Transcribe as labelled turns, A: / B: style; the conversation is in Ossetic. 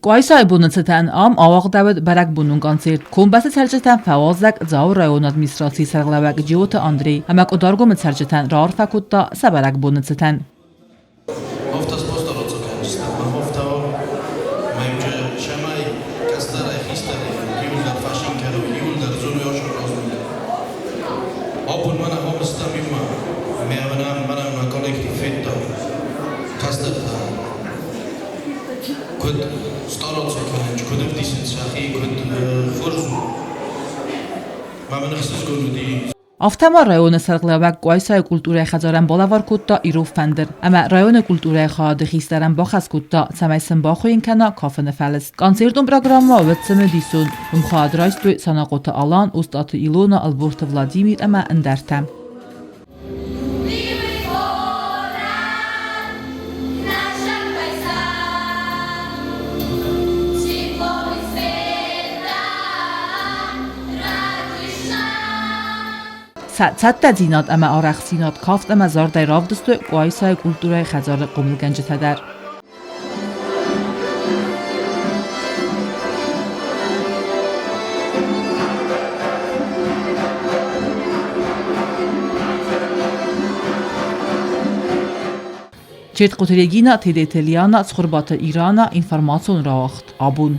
A: Къуайсайы боны цытӕн ам ауагъдӕуыд бӕрӕгбонон концерт. Комбӕсты цӕрджытӕн фӕуазӕг Дзауы районы администрацийы сӕргълӕууӕг Джиоты Андрей ӕмӕ Къуыдаргомы цӕрджытӕн раарфӕ кодта сӕ бӕрӕгбоны цытӕн.
B: Куыд стараться кӕнынц, куыд ӕвдисынц сӕхи, куыд хорз у. Мӕ мын ӕхсызгон уыди.
A: Афтӕ ма районы сӕргълӕууӕг Къуайсайы культурӕйы хӕдзарӕн балӕвар кодта ирон фӕндыр ӕмӕ районы культурӕйы хайады хистӕрӕн бахӕс кодта, цӕмӕй сын бахуыйын кӕна кафыны фӕлыст. Концертон программӕ уыд цымыдисон. Уым хайад райстой Санахъоты Алан, Остъаты Илона, Ӕлборты Владимир ӕмӕ ӕндӕртӕ. Сӕ цӕттӕдзинад ӕмӕ арӕхстдзинад кафт ӕмӕ зардӕй равдыстой Къуайсайы культурӕйы хӕдзары хъомылгӕнджытӕ дӕр. Четкъуты Регина, Тедеты Лиана, Цхуырбаты Ирана, информацион рауагъд абон.